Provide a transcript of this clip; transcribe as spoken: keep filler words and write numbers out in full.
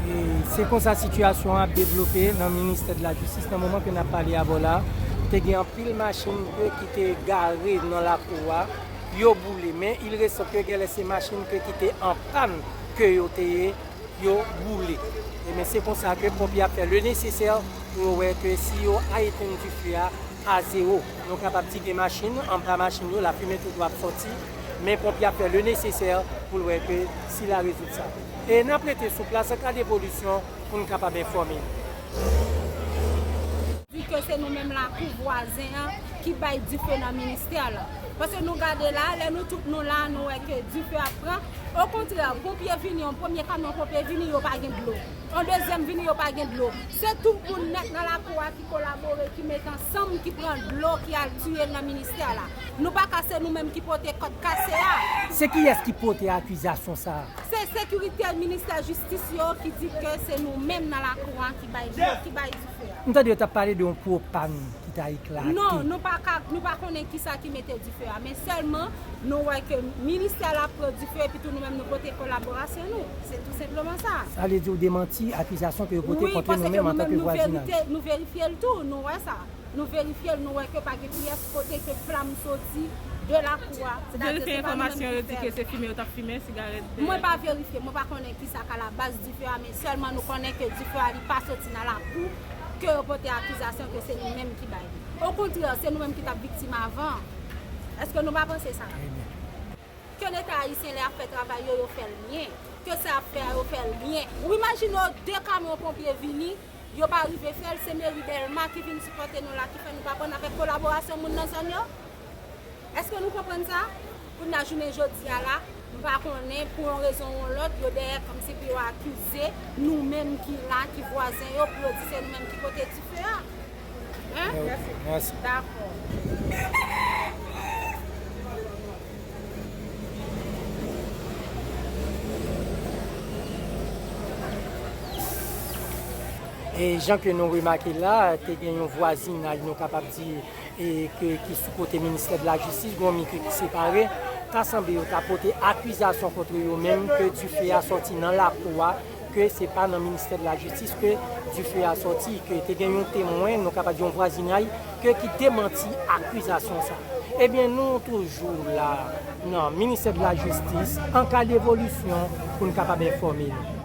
E se konsa sitiyasyon an ap devlope nan ministè de la jistis nan moman ke n ap pale avè w la. Te gen anpil machin ke ki te gare nan lakou a, yo boule, men il reste ke genlè se machin ke ki te an pàn ke yo te ye, yo boule. Ebyen, se konsa ke ponpye ap fè le nesesè pou yo wè ke si yo a etenn dife a a zewo. Nou kapab di gen machin, anba machin yo, lafimen toujou ap sòti, men ponpye ap fè le nesesè pou l wè ke si l a rezoud sa. E n ap rete sou plas an ka devolisyon pou n kapab enfòme. Di ke se nou menm lakou vwazen an ki bay dife nan ministè la. Paske nou gade la, lè nou tout nou la, nou wè ke dife ap pran. Okontrè, ponpye vini, yon premye kamyon ponpye vini, yo pa gen dlo. Yon dezyèm vini, yo pa gen dlo. Se tout moun nèt nan lakou a ki kolabore, ki met ansanm, ki pran dlo, ki al tiye l nan ministè la. Nou pa ka se nou menm ki pote kòd kase a. Se kiyès ki pote akizasyon sa a? Se sekirite ministè jistis yo ki di ke se nou menm nan lakou a ki bay, ki bay dife a. M tande yo t ap pale de yon pwo pàn ki ta eklate. Non, nou pa ka, nou pa konnen kisa ki mete dife a, men sèlman nou wè ke ministè la pran dife epi tou nou menm nou pote kolaborasyon nou. Se tou senpleman sa. Sa vle di w demanti akizasyon ke yo pote kont nou menm antanke vwazinaj? Wi, paske nou menm nou, nou verite, nou verifye l tou, nou wè sa. Nou verifye l, nou wè ke pa gen pyès kote ke flanm soti de lakou a. Ou verifye enfòmasyon yo di ke se fimen yo t ap fimen, sigarèt, dèyè? Mwen pa verifye, mwen pa konnen kisa k alabaz dife a, men sèlman nou konnen ke dife a li pa soti nan lakou ke yo pote akizasyon ke se nou menm ki bay li. Okontrè, se nou menm ki t ap viktim avan. Èske nou pa panse sa? Ke Leta ayisyen lè ap fè travay yo, yo fè l byen. Ke sa ap fè a, yo fè l byen. Ou imajine w, de kamyon ponpye vini, yo pa rive fè l, se meri Dèlma ki vin sipòte nou la, ki fè nou pa pran avèk kolaborasyon moun nan zòn yo? Èske nou konprann sa? Kounye a jounen jodi a la, m pa konnen pou yon rezon ou yon lòt, yo dèyè kòmsi pou yo akize nou menm ki la, ki vwazen yo, pou yo di se nou menm ki pote dife a. Hein? Mèsi. Dakò. E jan ke nou remake la, te gen yon vwazinaj, nou kapab di, e ke, ki sou kote ministè de la jistis, gen yon mi ke ki separe. Ta sanble yo ta pote akizasyon kont yo menm ke dife a sòti nan lakou a, ke se pa nan ministè de la jistis ke dife a sòti, ke te gen yon temwen, nou kapab di yon vwazinaj, ke ki demanti akizasyon sa. Ebyen, nou toujou la nan ministè de la jistis, an ka devolisyon, pou n kapab enfòme nou.